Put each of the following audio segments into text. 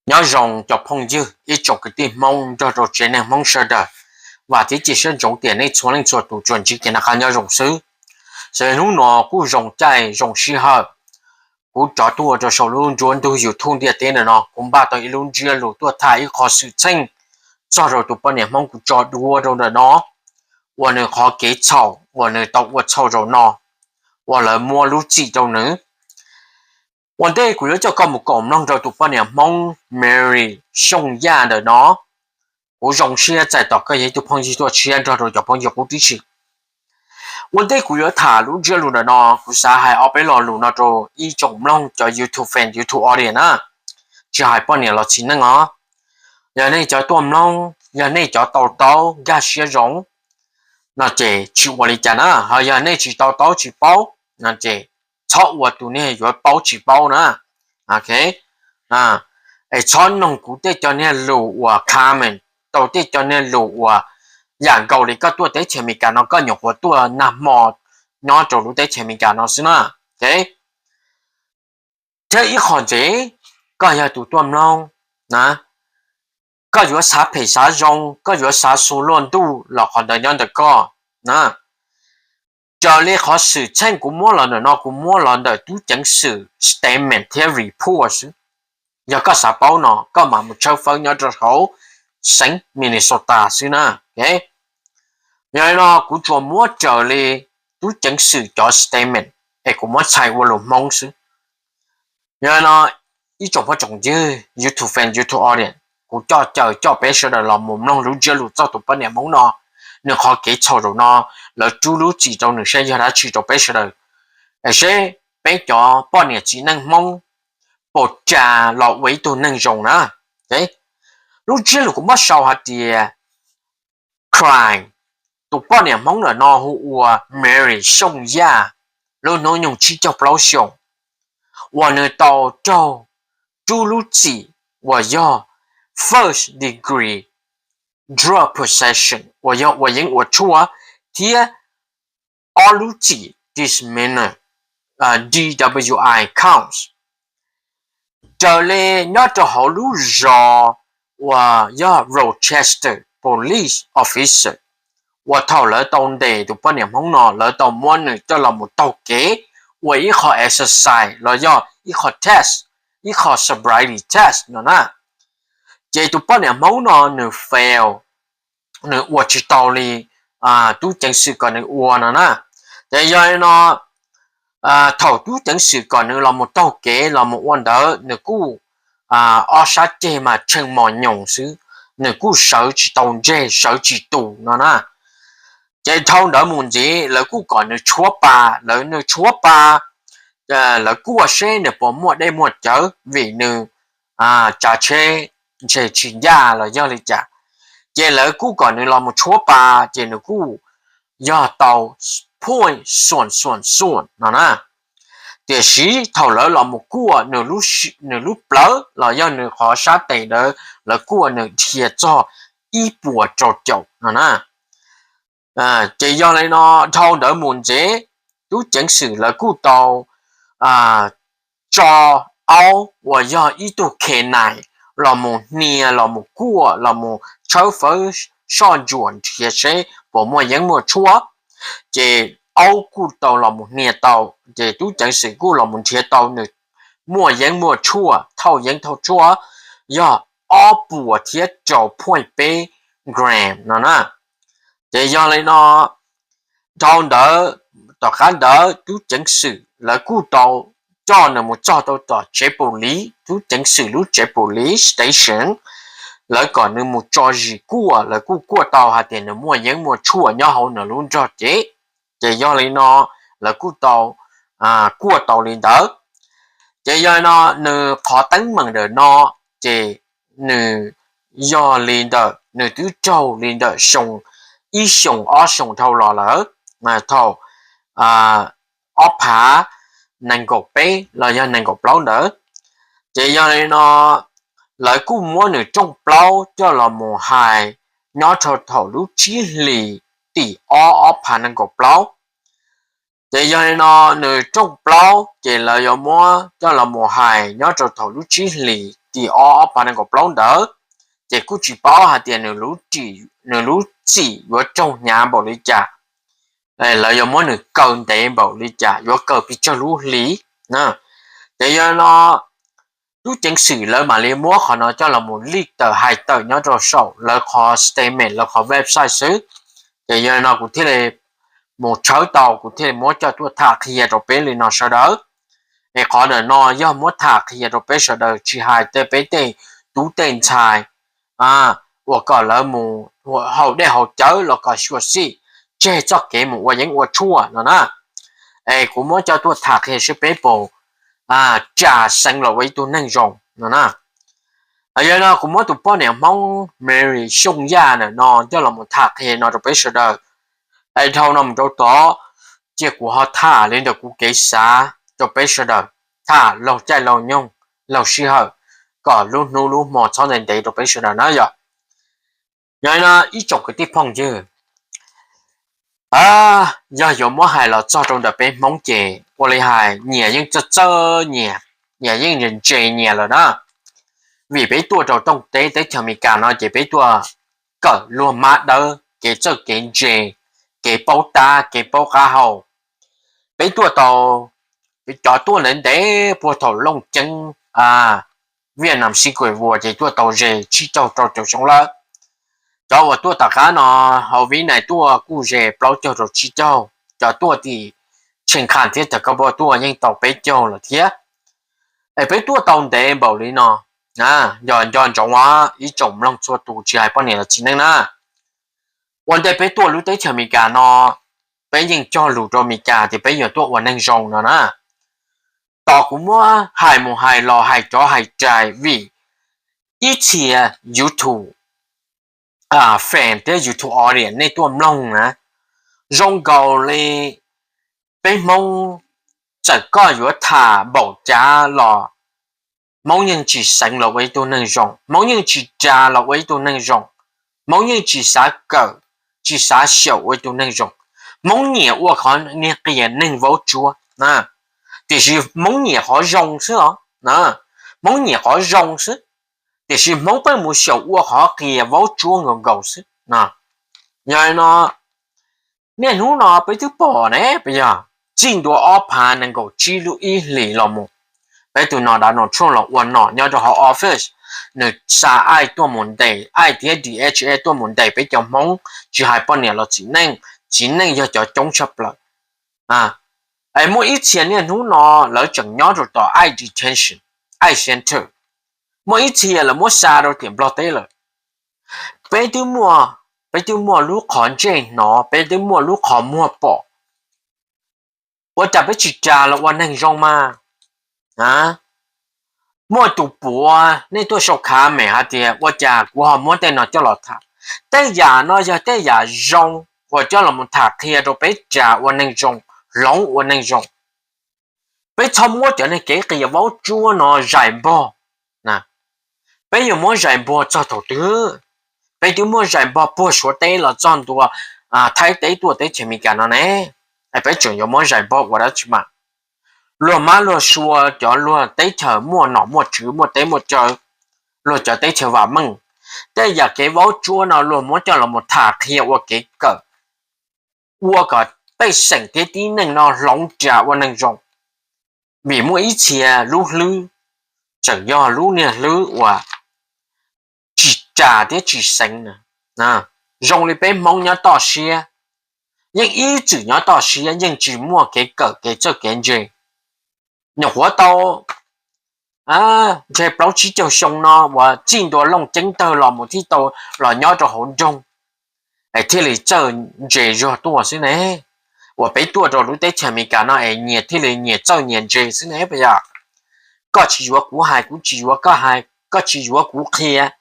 Nyob zoo cov phooj ywg ib tsoom kwv tij Hmoob nrog rau tsev neeg Hmoob sawv daws. Vam thiab cia siab ntsoov tias nej txhua leej txhua tus tsuas ntsib kev noj qab nyob zoo xwb. Xws li hnub no kuj zoo caij zoo sij hawm, kuv rov tuaj rau saum lub nruab ntug YouTube ntiaj teb ntawm no, kuv npaj tau ib lub ntsiab lus tuaj tham ib qho xwm txheej txog rau tus poj niam Hmoob kuv tso dua rau ntawm no, uas nws qhov kev txhaum uas nws tau ua txhaum zaum no, uas lawv muab lub txim rau nws. Ua ntej kuv yuav coj koj mus koom mloog rau tus poj niam Hmoob Mary Xyooj Yaj ntawm no. Kuv zoo siab txais tos koj yog ib tug phooj ywg tuaj tshiab nrog rau cov phooj ywg qub tib si. Ua ntej kuv yuav tham lub ntsiab lus ntawm no, kuv xav hais ob peb lo lus no rau ib tsoom mloog cov YouTube fan, YouTube audience na, tsis hais poj niam los txiv neej os. Yog nej cov tuaj mloog, yog nej cov tau taub nkag siab zoo no ces tsis ua li cas na, ho yog nej tsis tau taub tsis paub no ces txhob ua tus niag yuav paub tsis paub na. Es txhob noog kuv tej cov niag lus uas comment rau tej cov niag lus uas yam nkaus li koj tuaj teb chaws Amelikas no koj nyuam qhuav tuaj nag hmo nyob rau lub teb chaws Amelikas no xwb na. Thiab ib qho ntxiv, koj yog tus tuaj mloog na, koj yuav xav phem xav zoo, koj yuav xav xu luaj ntuj los qhov ntawd nyob ntawm koj na. Raws li qhov xwm txheej kuv muab los ntawm no kuv muab los ntawm tub ceev xwm statement thiab report xwb. Yog koj xav paub no koj mam mus tshawb fawb nyob rau hauv xeev Minnesota xwb na. Yog li no kuv tsuas muab raws li tub ceev xwm cov statement es kuv muab txhais ua lus Hmoob xwb. Yog li no ib tsoom phooj tsoom ywg YouTube fan, YouTube audience, kuv coj caw coj peb sawv daws los mus mloog lub ntsiab lus txog tus poj niam Hmoob no, nws qhov kev txhaum zaum no, lawv rub lub txim rau nws saib yog dab tsi rau peb sawv daws, es seb peb cov poj niam txiv neej Hmoob puas ras los ua ib tug neeg zoo na. Lub ntsiab lus kuv muab sau hais tias crime, tus poj niam Hmoob ntawm no hu ua Mary Xyooj Yaj, lub hnub nyoog tsib caug plaub xyoos, uas nws tau raug rub lub txim uas yog first degree drug possession uas yog ua yeeb ua tshuaj, thiab ob lub txim misdemeanor, D W I counts. Raws li nyob rau hauv lub zos uas yog Rochester police officer, uas thaum lawv tau ntes tus poj niam Hmoob no lawv tau muab nws coj los mus taug kev ua ib qho exercise los yog ib qho test, ib qho sobriety test no na. Ces tus poj niam Hmoob no nws fail, nws ua tsis tau li tub ceev xwm kom nws ua no na. Ces yog li no thaum tub ceev xwm kom nws los mus taug kev los mus ua ntawd nws kuj ob sab ceg mas tsheej mos nyoos xwb, nws kuj sawv tsis tau ntseg sawv tsis tus no na. Ces dhau ntawd mus ntxiv lawv kuj kom nws tshuab pa, lawv nws tshuab pa, lawv kuj ua seb nws puas muaj dej muaj cawv vim nws tsav tsheb ntshe tsis ncaj los yog li cas. Ces lawv kuj kom nws los mus tshuab pa ces nws kuj yog tau point xuam xuam xuam no na. Tiam sis thaum lawv los mus kuaj nws lub plawv los yog nws qhov sab tes ntawd lawv kuaj nws dhia txog ib puas rau caum no na. Ces yog li no dhau ntawd mus ntxiv tub ceev xwm lawv kuj tau tso aub uas yog ib tug K nine los mus hnia los mus kuaj los mus tshawb fawb soj ntsuam nrhiav seb puas muaj yeeb muaj tshuaj. Ces aub kuj tau los mus hnia tau, ces tub ceev xwm kuj los mus nrhiav tau nws muaj yeeb muaj tshuaj, thauj yeeb thauj tshuaj yog ob puas thiab rau point peb gram no na. Ces yog li no dhau ntawd, tom qab ntawd tub ceev xwm lawv kuj tau coj nws mus txog tau tom tsev pus liv, tub ceev xwm lub tsev pus liv station, lawv kom nws mus tso zis kuaj, lawv kuj kuaj tau hais tias nws muaj yeeb muaj tshuaj nyob hauv nws lub nrog cev. Ces yog li no lawv kuj tau kuaj tau li ntawd. Ces yog li no nws qhov teeb meem ntawm no ces nws yog li ntawm nws twb raug li ntawm xyoo, ib xyoos ob xyoos dhau los lawm, thaum ob phav nees nkaum peb los yog nees nkaum plaub ntawd. Ces yog li no lawv kuj muab nws rooj plaub coj los mus hais nyob rau thaum lub tsib hlis tim ob ob phav nees nkaum plaub. Ces yog li no nws rooj plaub ces lawv yuav muab coj los mus hais nyob rau thaum lub tsib hlis tim ob ob phav nees nkaum plaub ntawd, ces kuj tsis paub hais tias nws lub txim yuav raug hnyav npaum li cas, lawv yuav muab nws kaw ntev npaum li cas, yuav kaw pes tsawg lub hlis. Ces yog no tub ceev xwm lawv mam li muab qhov no coj los mus leak tawm hais tawm nyob rau saum lawv qhov statement, lawv qhov website xwb. Ces yog no kuv thiaj li mus tshawb tau, kuv thiaj li muab coj tuaj tham qhia rau peb li no sawv daws. Es qhov ntawm no yog muab tham qhia rau peb sawv daws, tsis hais tej peb tej tub tej ntxhais uas kom lawv mus haus dej haus cawv los kom xyuam xim tseg txoj kev mus ua yeeb ua tshuaj no na. Es kuv muab coj tuaj tham qhia seb peb puas tsa Xeev los ua ib tug neeg zoo no na. Yog no kuv muab tus poj niam Hmoob Mary Xyooj Yaj ntawm no coj los mus tham qhia no rau peb sawv daws. Es dhau no mus rau tod, cia kuv ho tham li ntawm kuv kev xav rau peb sawv daws, tham laug caij laug nyoog laug sij hawm, kom lub hnub lub hmo txhob ntev ntev rau peb sawv daws na yom. Yog no ib tsoom kwv tij phooj ywg, yog yuav muab hais los txog rau ntawm peb Hmoob ces ua li hais nyias yeej txawj txawj nyias, nyias yeej ntse nyias lawm na. Vim peb tuaj rau tooj teb teb chaws Amelikas no ces peb tuaj kawm luag mab dawb kev txawj kev ntse, kev paub tab kev paub qab hau. Peb tuaj tau, cov tuaj ntev ntev puag thaum Looj Ceeb, Viaj Nam Sij Khuam Vuas ces tuaj tau ze tsib caug rau caum xyoo lawm. Cov uas tuaj tom qab no, hauv Vib Nais tuaj kuj ze plaub caug rau tsib caug, cov tuaj tim Tsheej Kham thiab Tawm Kab Poj tuaj yeej tau peb caug lawm thiab. Es peb tuaj tau ntev npaum li no, yog nco ntsoov ib tsoom mloog txhua tus tsis hais poj niam los txiv neej na. Ua ntej peb tuaj lub teb chaws Amelikas no, peb yeej cog lus rau Amelikas tias peb yuav tuaj ua neeg zoo no na. Tos kuv muab hais mus hais los hais rov hais rais vim ib txhia YouTube fan thiab YouTube audience nej tuaj mloog na, zoo nkaus li peb Hmoob txawm koj yuav tham npaum cas los Hmoob yeej tsis xeev los ua ib tug neeg zoo, Hmoob yeej tsis ras los ua ib tug neeg zoo, Hmoob yeej tsis xav kawm, tsis xav xyaum ua ib tug neeg zoo. Hmoob nyiam ua qhov niag qias neeg vaub tsuab, tiam sis Hmoob nyiam qhov zoo xwb os. Hmoob nyiam qhov zoo xwb, tiam sis Hmoob pheej mus xyaum ua qhov qias vaub tsuab nkaus nkaus xwb. Yog li no, niaj hnub no peb twb pom ne, peb yog txij ntua ob phav nees nkaum tsib lub ib hlis los mus, peb tus nom Donald Trump los ua nom nyob rau hauv office, nws xa aib tuaj mus ntes, aib thiab D H S tuaj mus ntes peb cov Hmoob, tsis hais poj niam los txiv neej, txiv neej yog cov coob tshaj plaws. Es muaj ib txhia niaj hnub no lawv tseem nyob rau tom aib detention, aib center. Muaj ib txhia lawv muab xa rau tim Nplog teb lawm. Peb twb muaj, peb twb muaj lub qhov ntsej hnov, peb twb muaj lub qhov muag pom, ua cas peb tsis ras los ua neeg zoo mas? Muaj tus puav nej tuaj sau khav meem hais tias ua cas kuv ho muab tej no coj los tham. Tej yam no yog tej yam zoo uas coj los tham qhia rau peb ras ua neeg zoo, hloov ua neeg zoo. Peb txhob muab cov neeg kev qias vaub tsuab no zais npog. Peb yuav muab zais npog txog thaum twg? Peb twb muab zais npog puag Suav teb los txog ntua Thaib teb tuaj teb chaws Amelikas no ne, peb tseem yuav muab zais npog ua dab tsi mas? Luag mab luag sua, cov luag teb chaws muaj nom muaj tswv, muaj teb muaj chaw, luag cov teb chaws vam meej, tej yam kev vaub tsuab no luag muab coj los tham qhia ua kev kawm, ua kom tej xeem thiab tib neeg no hloov ras ua neeg zoo. Vim muaj ib txhia lub hlwb tseem yog lub niag hlwb uas tsis ras thiab tsis xeev. Zoo li peb Hmoob nyob toj siab, yeej ib txwm nyob toj siab, yeej tsis muaj kev kawm kev txawj kev ntse. Nyuam qhuav tau ntshe plaub tsib caug xyoo no uas txij ntua Looj Ceeb tawg los mus thiaj tau los nyob rau hauv nroog, es thiaj li txawj ntse zog tuaj xwb ne. Uas peb tuaj rau lub teb chaws Amelikas no es nyias thiaj li nyias txawj nyias ntse xwb ne puas yog? Koj tsis yuav kuv hais, kuv tsis yuav koj hais, koj tsis yuav kuv qhia.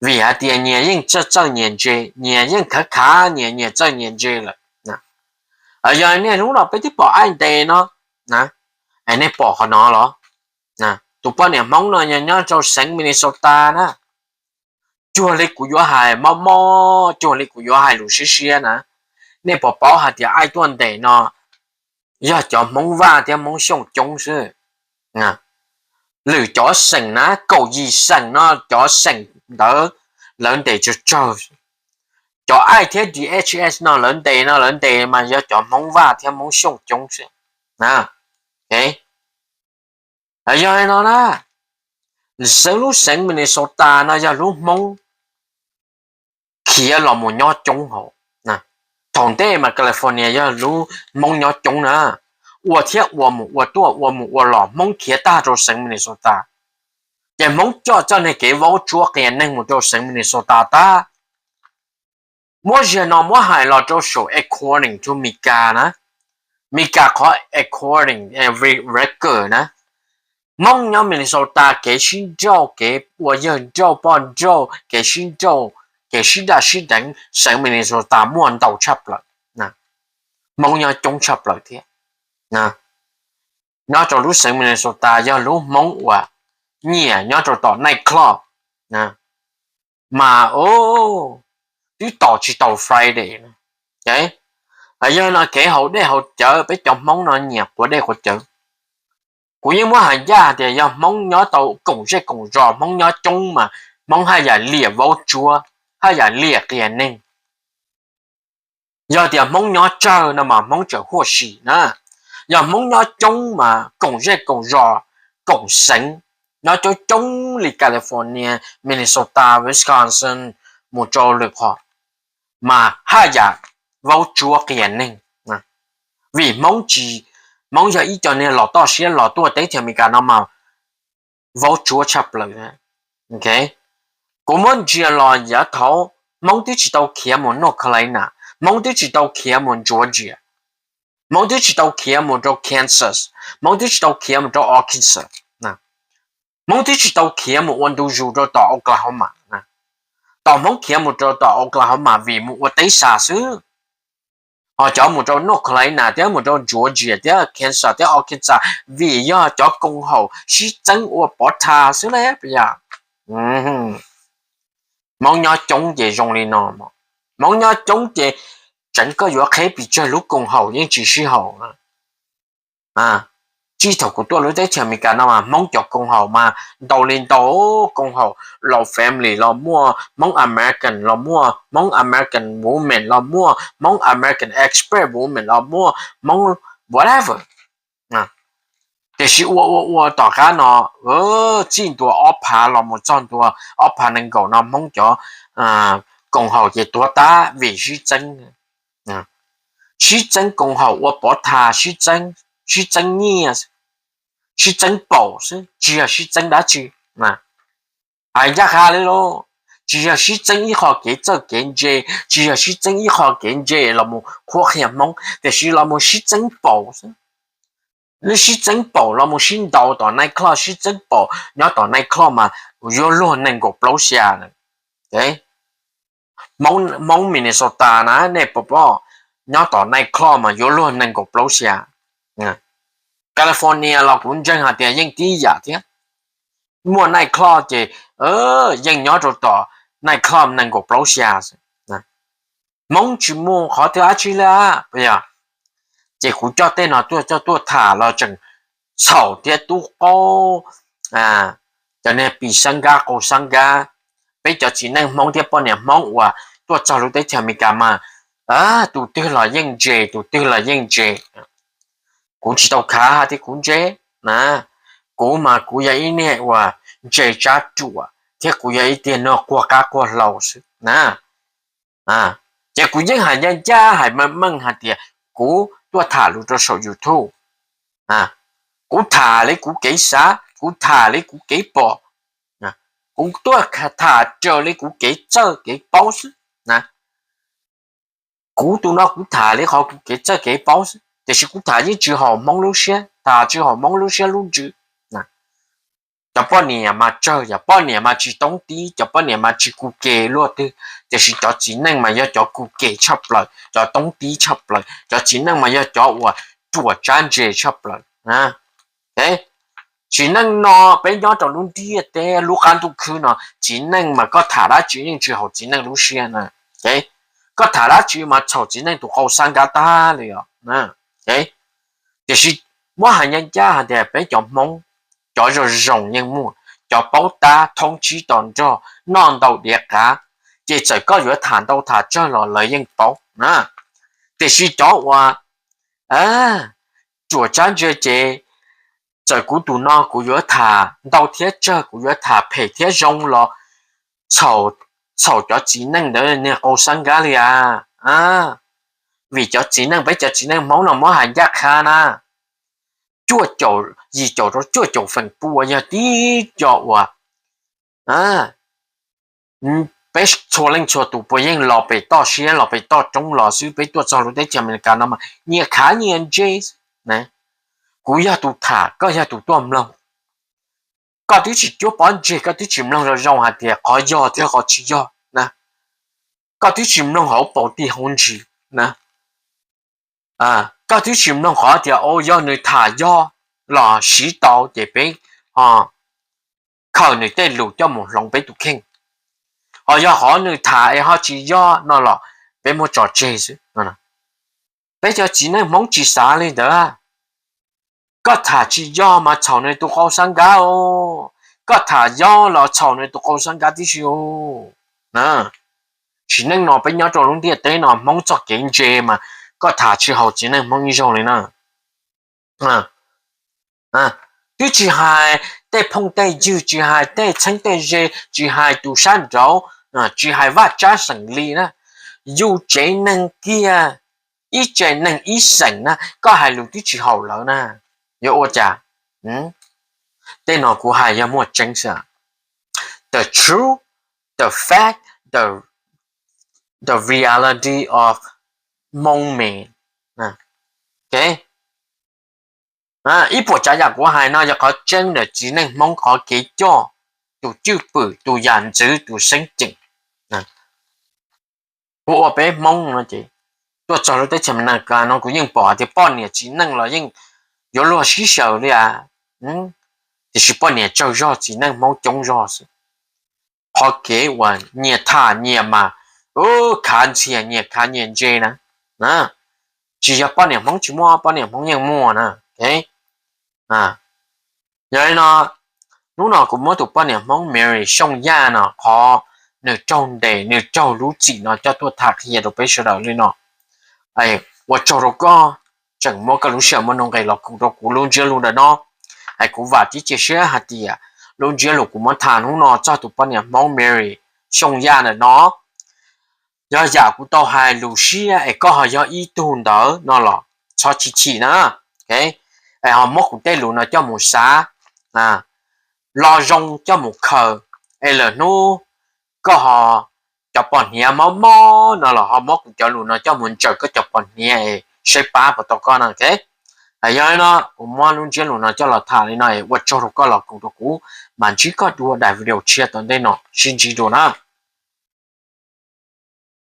Vim hais tias nyias yeej txawj txawj nyias ntse, nyias yeej khav khav nyias, nyias txawj nyias ntse lawm. Yog niaj hnub no peb twb pom aib ntes no, nej pom qhov no los? Tus poj niam Hmoob no nyob rau xeev Minnesota na. Cuag li kuv yuav hais mob mob, cuag li kuv yuav hais lus siab siab na, nej puas paub hais tias aib tuaj ntes no yog cov Hmoob Vaj thiab Hmoob Xyooj coob xwb. Lwm cov xeem na, kaum yim xeem no cov xeem ntawd lawv ntes tsawg tsawg. Cov aib thiab D H S no lawv ntes no lawv ntes mas yog cov Hmoob Vaj thiab Hmoob Xyooj coob xwb. Yog no na, xeev lub xeev Minnesota no yog lub Hmoob khiav los mus nyob coob hauv. Thaum ntej mas California yog lub Hmoob nyob coob na, ua thiab ua mus ua tuaj ua mus ua los Hmoob khiav tag rau xeev Minnesota. Ces Hmoob coj txoj niag kev vaub tsuab qias neeg mus rau xeev Minnesota tag. Muab ziag no muab hais los rau saum according to Meskas na, Meskas qhov according record na, Hmoob nyob Minnesota kev sib nrauj, kev ua yawg nrauj poj nrauj, kev sib nrauj, kev sib daj sib deev xeev Minnesota muaj ntau tshaj plaws. Hmoob nyob coob tshaj plaws thiab. Nyob rau lub xeev Minnesota yog lub Hmoob uas nyiam nyob rau tom night club mas twb tos tsis tau Friday. Yog no kev haus dej haus cawv, peb cov Hmoob no nyiam quav dej quav cawv. Kuv yeej muab hais ncaj tias yog Hmoob nyob tau koom zej koom zos, Hmoob nyob coob mas Hmoob haj yam liam vaub tsuab, haj yam liam qias neeg. Yog tias Hmoob nyob tsawg no mas Hmoob tseem huaj si na. Yog Hmoob nyob coob mas koom zej koom zos, koom xeev, nyob coob coob li California, Minnesota, Wisconsin, mus rau lwm qhov mas haj yam vaub tsuab qias neeg. Vim Hmoob tsis, Hmoob yog ib co niag los toj siab los tuaj teb chaws Amelikas no mas vaub tsuab tshaj plaws. Kuv muab ntsia los yav thaud Hmoob twb tsis tau khiav mus North Carolina, Hmoob twb tsis tau khiav mus Georgia, Hmoob twb tsis tau khiav mus rau Kansas, Hmoob twb tsis tau khiav mus rau Arkansas, Hmoob twb tsis tau khiav mus ua ntu zus rau tom Oklahoma. Tom Hmoob khiav mus rau tom Oklahoma vim mus ua teb xa xwb. Ho cov mus rau North Carolina thiab mus rau Georgia thiab Kansas thiab Arkansas vim yog cov koom haum sib txeeb ua pov tha xwb na. Yog Hmoob nyob coob ces zoo li no, Hmoob nyob coob ces tseev koj yuav qheb pes tsawg lub koom haum yeej tsis sib haum. Txij thaum kuv tuaj lub teb chaws Amelikas no mas Hmoob cov koom haum mas ntau li ntau. Koom haum Lao Family los muaj, Hmoob American los muaj, Hmoob American Women los muaj, Hmoob American Express Women los muaj, Hmoob whatever. Tiam sis ua ua ua tom qab no, txij ntua ob phav los mus txog ntua ob phav nees nkaum no Hmoob cov koom haum ces tuag tas vim sib txeeb. Sib txeeb koom haum ua pov tha, sib txeeb nyiaj, sib txeeb paum xwb, tsis yog sib txeeb dab tsi. Hais ncaj qha li lauj, tsis yog sib txeeb ib qho kev txawj kev ntse, tsis yog sib txeeb ib qho kev ntse los mus qhuab qhia Hmoob, tiam sis los mus sib txeeb paum xwb. Lub sib txeeb paum los mus sib ntaus tom night club, sib txeeb paum nyob tom night club mas yuav luag nees nkaum plaub xya. Hmoob Minnesota na nej puas paub, nyob tom night club mas yuav luag nees nkaum plaub xya. California los kuv ntseeg hais tias yeej tib yam thiab. Muaj night club ces yeej nyob rau tom night club nees nkaum plaub xya. Hmoob tsis muaj qhov twg dab tsi li. Yog ces kuv coj tej no tuaj coj tuaj tham los tseem txhaum thiab tub qaub, cov niag pis xab nkab qau xab nkab. Peb cov txiv neej Hmoob thiab poj niam Hmoob uas tuaj txog lub teb chaws Amelikas mas tus twg los yeej ntse, tus twg los yeej ntse. Kuv tsis tau khav hais tias kuv ntse na, kuv mas kuv yog ib niag uas ntse tsab ruam thiab kuv yog ib tiag no quag qab quag hlau xwb na. Ces kuv yeej hais ncaj ncaj hais meej meej hais tias kuv tuaj tham lus rau saum YouTube. Kuv tham li kuv kev xav, kuv tham li kuv kev pom, kuv tuaj tham raws li kuv kev txawj kev paub xwb. Kuv tus no kuv tham li qhov kuv kev txawj kev paub xwb, tiam sis kuv tham yeej tsis haum Hmoob lub siab, tham tsis haum Hmoob lub siab lub ntsws. Cov poj niam mas tsawg, cov poj niam mas tsis toob tib, cov poj niam mas tsis kub ke luaj twg, tiam sis cov txiv neej mas yog cov kub ke tshaj plaws, cov toob tib tshaj plaws, cov txiv neej mas yog cov uas ruam tsab ntse tshaj plaws. Txiv neej no peb nyob rau lub ntiaj teb lub qab ntuj khwb no, txiv neej mas koj tham dab tsi yeej tsis haum txiv neej lub siab na. Koj tham dab tsi mas txhaum txiv neej tus qau xab nkab tag li os. Tiam sis muab hais ncaj ncaj hais tias peb cov Hmoob, cov zoo zoo yeej muaj, cov paub tab thoob tsib to nrog noj ntau diav qav, ces txawm koj yuav tham ntau tham tsawg los lawv yeej paub na. Tiam sis cov uas ruam tsab ntse ces txawm kuv tus no kuv yuav tham ntau thiab tsawg, kuv yuav tham phem thiab zoo los txhaum cov txiv neej ntawd niag qau xab nkab li as. Vim cov txiv neej, peb cov txiv neej Hmoob no muab hais ncaj qha na, cuaj caum, yim caum rau cuaj caum feem pua yog tib co uas peb txhua leej txhua tus puas yeej los pem toj siab los pem toj roob los xwb, peb tuaj txog lub teb chaws Amelikas no mas nyias khav nyias ntse. Kuv yog tus tham, koj yog tus tuaj mloog. Koj twb tsis cuab pob ntseg, koj twb tsis mloog zoo zoo hais tias qhov yog thiab qhov tsis yog na. Koj twb tsis mloog hauv paus ti hauv ntsis na. Koj twb tsis mloog qhov tias o yog nws tham yog los siv tau ces peb ho khaws nws tej lus coj mus hloov peb tus kheej, ho yog qhov nws tham es ho tsis yog no los peb muab tso tseg xwb. Peb cov txiv neej Hmoob tsis xav li ntawd. Koj tham tsis yog mas txhaum nws tus qau xab nkab os, koj tham yog los txhaum nws tus qau xab nkab tib si os. Sim neej no peb nyob rau lub ntiaj teb no Hmoob txoj kev ntse mas koj tham tsis haum txiv neej Hmoob ib zaug li na. Twb tsis hais tej phooj tej ywg, tsis hais tej txheeb tej ze, tsis hais tus sab nraud, tsis hais vaj tsab xeem li na, yus tsev neeg kiag, ib tsev neeg ib xeem na koj hais lus twb tsis haum lawv na, yuav ua cas? Tej no kuv hais yog muaj tseeb xwb. The truth, the fact, the, the reality of Hmong men. Ib puas tsav yam kuv hais no yog qhov tseeb ntawm txiv neej Hmoob qhov kev coj, tus cwj pwm, tus yam ntxwv, tus xeeb ceem. Kuv ua peb Hmoob no ces tuaj txog lub teb chaws Amelikas no kuv yeej pom hais tias poj niam txiv neej los yeej yuav luag sib xyaw li as, tiam sis poj niam tsawg zog txiv neej Hmoob coob zog xwb. Qhov kev uas nyias tham nyias mas khav ntxhias, nyias khav nyias ntse na, tsis yog poj niam Hmoob tsis muaj, poj niam Hmoob yeej muaj na. Yog li no, hnub no kuv muab tus poj niam Hmoob Mary Xyooj Yaj no qhov nws raug ntes, nws raug lub txim no coj tuaj tham qhia rau peb sawv daws li no. Ua tsaug rau koj tseem muab koj lub sij hawm muaj nuj nqis los koom rau kuv lub ntsiab lus ntawm no. Es kuv vam thiab cia siab hais tias lub ntsiab lus kuv muab tham hnub no txog tus poj niam Hmoob Mary Xyooj Yaj ntawm no, yog yam kuv tau hais lus siab es koj ho yog ib tug ntawd no los txhob chim chim na. Es ho muab kuv tej lus no coj mus xav, lo zoo coj mus khaws, es lwm hnub koj ho cov pos hniav mob mob no los ho muab kuv cov lus no coj mus ntsaws koj cov pos hniav es saib pab puas tau koj na. Yog li no kuv muab lub ntsiab lus no coj los tham li no es ua tsaug rau koj los koom rau kuv, mam ntsib koj dua daim video tshiab tom ntej no, sib ntsib dua na.